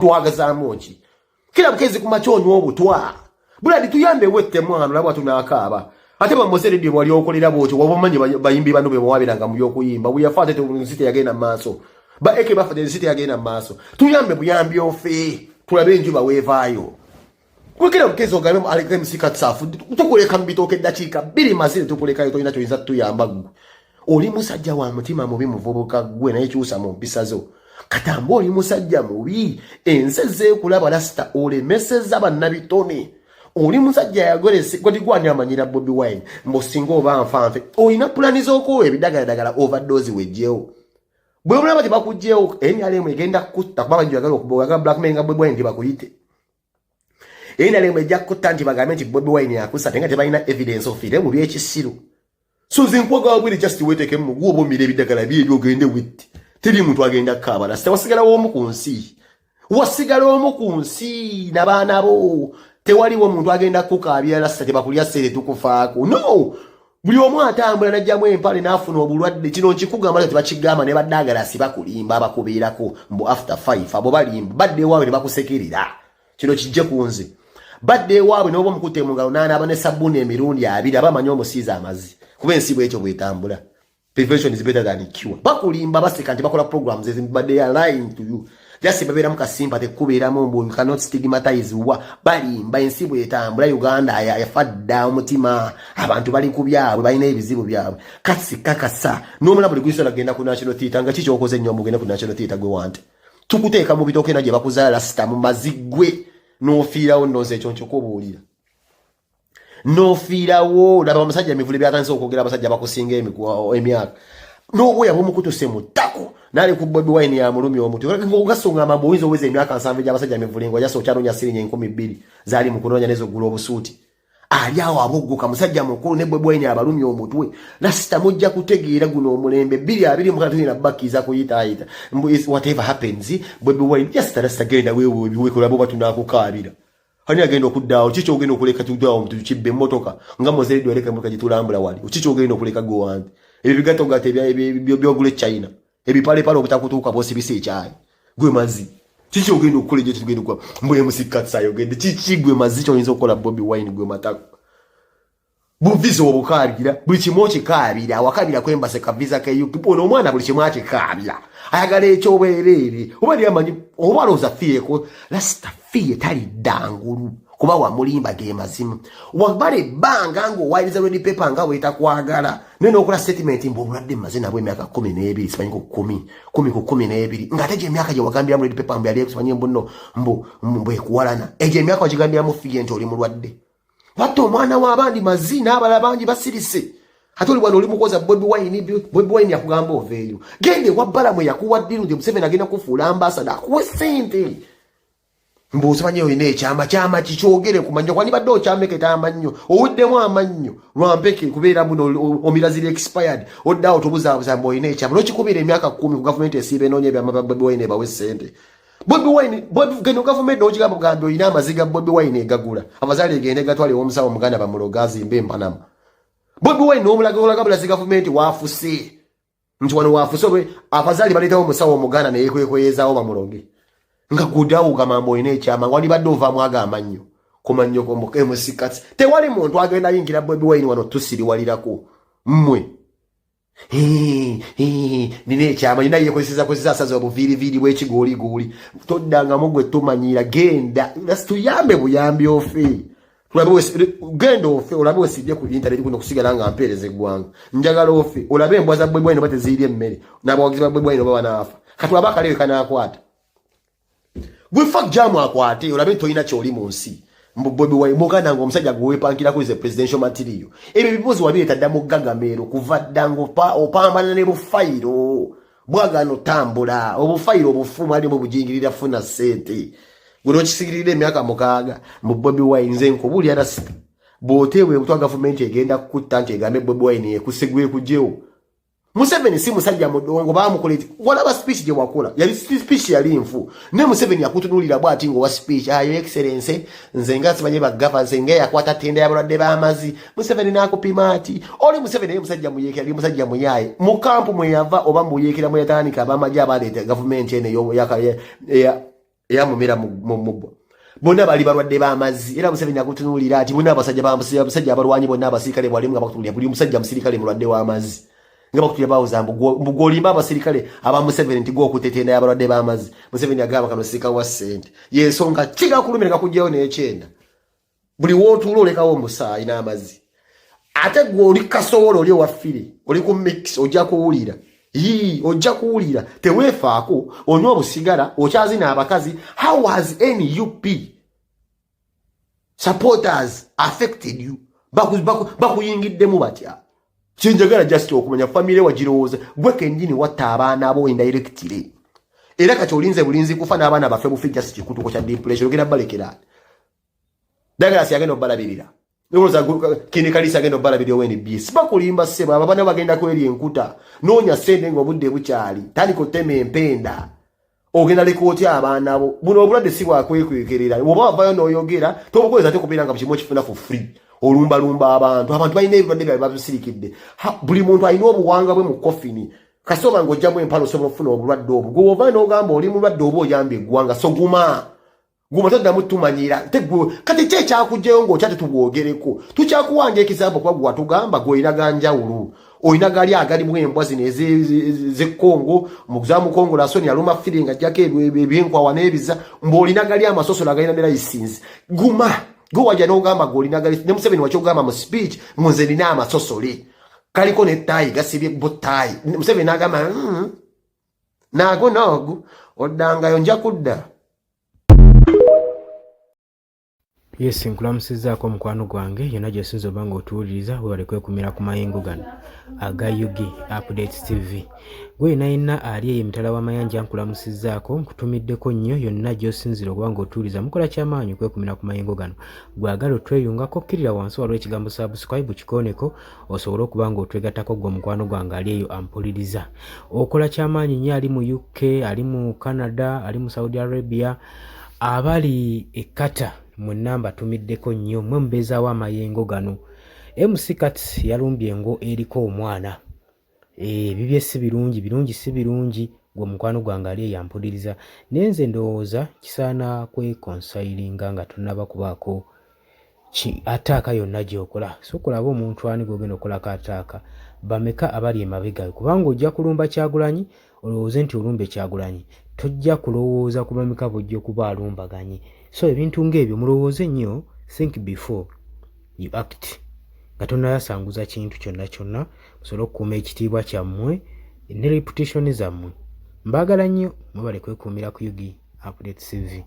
Twagazaamu ki? Kira bukezi ku makya onywa obutwa. Buladi, tuyambe wette mwana, olaba tunaakaaba. Ate bamose radio wali okolera bwotyo, waba omanyi bayimbi bano be muwabiranga mu by'okuyimba. Bwe yafa ate ensi teyagenda mu maaso. Ba eke bafa, ensi teyagenda mu maaso. Tuyambe buyambi ofe, tulabe enjuba weevaayo. Kwekera bukezi ogambe aleka MC Katsafu, tukuleka mu bitooke eddakiika 2 mazire, tukulekayo, tolina kyoyinza tutuyamba. Ggwe oli musajja wa mutima mubi, muvubuka ggwe, naye kyusa mu mpisa zo. Katamba, oli musajja mubi, ensi ezeekulaba. Lasita olemeseza bannabitone. Oli musajja yagolese gwati gwani amanyira Bobi Wine mbusinga oba nfanfe. Olina pulani z'okuwa ebidagaladagala, overdose wejjewo. Bwe mulaba tebakugjewo, NRM egenda kutta, kuba bangi bagala okuboga blackmail nga Bobi Wine nti bakuyite. NRM ejja kutta nti bagambe nti Bobi Wine akusa, ate nga tebalina evidence, ofiire mu byekisiru. So nze nkwagala bwere, just weteekemu muguwa oba omira ebiddagala byebyo, ogende witti. Teri muntu agenda kukaaba. Lasita wasigalawo omu ku nsi, wasigala omu ku nsi n'abaana bo. Tewaliwo muntu agenda kukaabira. Lasita tebakulya ssente, tukufaako no. Buli omu atambula najjamu empale n'afuna obulwadde. Kino nkikugamba, tebakigamba ne baddagala si bakulimba. Abakubeerako mbu after 5, abo balimba. Badde ewaabwe ne bakusekerera. Kino kijje ku nze, badde ewaabwe n'oba omukutte mu ngalo n'anaaba ne sabbuuni emirundi 20, aba amanyi omusiiza amazzi, kuba ensi bwekyo bwetambula. Prevention is better than cure. Bakulimba, baseka nti bakola programs ezimu, but they are lying to you. Just babeeramu kasimpa tekubeeramu mbu you cannot stigmatize wa. Balimba. Ensi bwetambula, Uganda yafa dda omutima. Abantu bali ku byabwe, balina ebizibu byabwe. Kasi kakasa n'omula buli gulisobola kugenda ku National Theatre nga kikyokoze ennyo. Mugende ku National Theatre, gwe wante tukuteeka mu bitooke na gye bakuzaala. Lasita mu mazzi gwe n'ofiirawo. Nnonze ekyo nkikubuulira, n'ofiirawo. Laba omusajja emivule byatandise okwogera, abasajja bakusinga emyaka n'obwoya bumukutuse mu ttako, naali ku Bobi Wine yamulumya omutwe. Ogasonga amambu, oyinza oweza emyaka 70 gy'abasajja mivule nga ojasa okyanoonya siringi 2000 zaali mu kunoonya nezogula obusuuti. Ali awo aboggoka, musajja mukulu, ne Bobi Wine abalumya omutwe. Lasita mujja kutegeera guno omulembe 2026, tulina bakkiriza kuyitaayita. Whatever happens, Bobi Wine just lasita genda weewe ebiwekolabo batunakukaabira. Ani agenda okuddaawo? Kiki ogenda okuleka? Tuddaawo tukibba emmotoka nga mozeredde oleka emmotoka gitulambula wali. Kiki ogenda okuleka gwe wanti ebyo bigatogata byogula e China, ebipalepale obutakutuuka bwosibisa ekyayi? Gwe mazi, kiki ogenda okukola? Egyo tugenda okukola mbwe musikatsayo ogende kiki? Gwe mazi, kyoyinza okukola Bobi Wine? Gwe matako buvisa obukaabira, buli kimu okikaabira. Awakabira kwembase kavisa ke UK. Ono omwana buli kimu akikaabira, ayagala ekyobwereere. Oba ali amanyi oba alowooza fieko. Lasita fiye talidda ngulu, kuba wamulimba ge mazimu. Wabala ebbanga ng'owayiriza Red Pepper nga weetakwagala, naye n'okola statement mbu obulwadde mmaze nabwo emyaka 12, simanyi ku 10, 10 ku 12, ng'ate gye emyaka gye wagambiramu Red Pepper mbu yali simanyi mbu nno mbu ekuwalana. Egyo emyaka wagigambiramu fiye nti oli mulwadde. Watta omwana w'abandi mazi n'abalala bangi basirise. Ate oli wano oli mukoza Bobi Wine. Bobi Wine yakugamba oveeyo, genda ewa Balamu yakuwa ddiru nti Museveni agenda kufuula ambassador, akuwe sente. Mbuusimanyi olina ekyama, kyama kikyogere kumanya kwandibadde okyameketa amannyo, owuddemu amannyo lwampeke kubeera muno omira ziri expired. Oddawo tobuzaabuza mbu olina ekyama nokikubira emyaka 10 ku gavumenti esiiba enoonya ebyama bya Bobi Wine ebawe sente. Bobi Wine, geno gavumenti nokigamba bugambi olina amaziga Bobi Wine egagula abazaale, egende gatwale ew'omusawo omuganda bamuloga azimbe empanama. Bobi Wine n'omulaga olaga bulazi gavumenti waafuse nti wano waafuse obe abazaali baleetawo omusawo omuganda neyekwekweyezawo bamuloge, nga guddawo ogamba mbu olina ekyama nga wandibadde ovaamu ago amannyo ku mannyo emusikati. Tewali muntu agenda yingira Bobi Wine wano tusiriwalirako mmwe. Nina ekyama, nina yekozesa kozesa asaza obuviiriviiri bw'ekigooligooli. Toddangamu gwe tumanyira. Genda, tuyambe buyambi ofe. Genda ofe olabe wesibye ku internet kuno kusigala nga mpeereza eggwanga. Njagala ofe olabe embwa za Bobi Wine oba teziirya emmere n'abawagizi ba Bobi Wine oba banaafa. Kati waba akalewe kanaakwata gwe fak jamu akwate olabe tolina kyoli mu nsi. Mbu Bobi Wine muganda nga omusajja gwe weepankirako is a presidential material. Ebyo ebibuuzo wabireeta dda mu gagameero kuva dda nga opambana ne bufayiro bwagaana otambula, obufayiro obufu mwalimu bujingirira funa ssente gwe nokisigirira emyaka 6 mu Bobi Wine. Nze nkubuulira rasita, bw'oteewa ebutwa gavumenti egenda kukutta nti egambe Bobi Wine ekusigwe ekugyewo. Museveni si musajja mudongo bamukola eti. Walaba speech gye wakola, yali speech yali nfu, ne Museveni yakutunuulira bw'ati ng'owa speech, "Ah, Your Excellency, nze nga simanyi bagava, nze nga yakwata tenda y'abalwadde b'amazzi." Museveni n'akupima ati oli Museveni yali musajja muyeekera, yali musajja muyaaye mu kampu mwe yava oba mu buyeekera mwe yatandika ab'amagye abaleeta gavumenti eno. Eyamumera mu bonna bali balwadde b'amazzi. Era Museveni akutunuulira ati bonna abasajja abasajja abalwanyi bonna abasirikale bwalimu nga bakutunuulira, buli musajja musirikale mulwadde w'amazzi nga bakutulira bawuza mbu gw'olimba abasirikale aba Museveni nti gw'okutetenda y'abalwadde b'amazzi. Museveni agamba kano sikawa ssente, yensonga kigakulumira gakugyayo n'ekyenda. Buli wootuula olekawo omusaayi n'amazzi, ate gwe oli kasowola, oli owaffire, oli ku mix, ojja kuwulira. Yii, ojja kuwulira. Teweefaako, onywa obusigala, okyazina abakazi. How has NUP supporters affected you? Bakuyingiddemu batya? Kyenjagala just okumanya, famire wagirowooza gwe kennyini watta abaana bo indirectly, era kati olinze bulinzi kufa n'abaana baffe bufi, just kikutuko kya depression. Ogenda balekera Douglas agenda obalabirira, kini kalisa agenda obalabirira owa NBS. Bakulimba ssebo, abo abaana bagenda kweri enkuta. Noonya ssente ng'obudde bukyali, tandika otema empenda. Ogenda leka otya abaana bo? Buno obulwadde si bwakwekwekerera. Oba wavayo n'oyogera, tobukozesa ate kubeera nga kimu okifuna for free. Olumbalumba abantu, abantu balina ebirwadde byabwe babisirikidde. Buli muntu alina obuwanga bwe mu kofini. Kasooba ng'ojjamu empalo, osobola okufuna obulwadde obwo. Gwe ovayo n'ogamba oli mulwadde oba oyamba eggwanga. So guma, guma, toddamu tumanyira. Kati ki ekyakugjayo ng'okya tetubwogereko? Tukyakuwanga ekisambo kuba gwe watugamba gwe olina ganjawulo, olina gali agalimu embwa zino ez'ekkongo za mukongo lasoni aluma firi nga ajjako ebyenkwawa n'ebiza, mbw'olina gali amasosolo agalina ne license. Guma, gwe wajja n'ogamba gwe olina gali ne Museveni wakyogamba mu speech mu nze nina amasosole kaliko nettaayi gasibye bottaayi. Museveni n'agamba, Naago noogu oddangayo, nja kudda." Yes, nkulamusizzaako omukwano gwange yonna gy'osinza oba ng'otuwuliriza. Webale kwekumira ku mayengo gano aga UG Updates TV. Gwe yenna yenna ali eyo emitala w'amayanja, nkulamusizzaako, nkutumiddeko nnyo yonna gy'osinzira okuba ng'otuwuliriza. Mukola kyamaanyi okwekumira ku mayengo gano. Gwagala otweyungako, kkirira wansi waliwo ekigambo subscribe, kikooneko osobole okuba ng'otwegattako. Gwe omukwano gwange ali eyo ampuliriza, okola kyamaanyi nnyo. Ali mu UK, ali mu Canada, ali mu Saudi Arabia, abali e Qatar, mwenna mbatumiddeko nnyo, mmwe mubeezaawo amayengo gano. MC Kats yalumbye engo eriko omwana. Ebibye si birungi, birungi si birungi. Gwe omukwano gwange ali eyo ampuliriza, naye nze ndowooza kisaana kwekonsayiringa nga tonnaba kubaako ataaka yonna gy'okola. Sooka olabe omuntu ani gw'ogenda okukolako ataaka, bameka abali emabega, kubanga ojja kulumba Kyagulanyi olowooze nti olumbe Kyagulanyi, tojja kulowooza ku bameka bw'ojja okuba alumbaganye. So ebintu ng'ebyo mulowooze nnyo, think before you act nga tonnayasanguza kintu kyonna kyonna, musobole okukuuma ekitiibwa kyammwe ne reputation zammwe. Mbaagala nnyo, mwebale kwekuumira ku UG Update TV.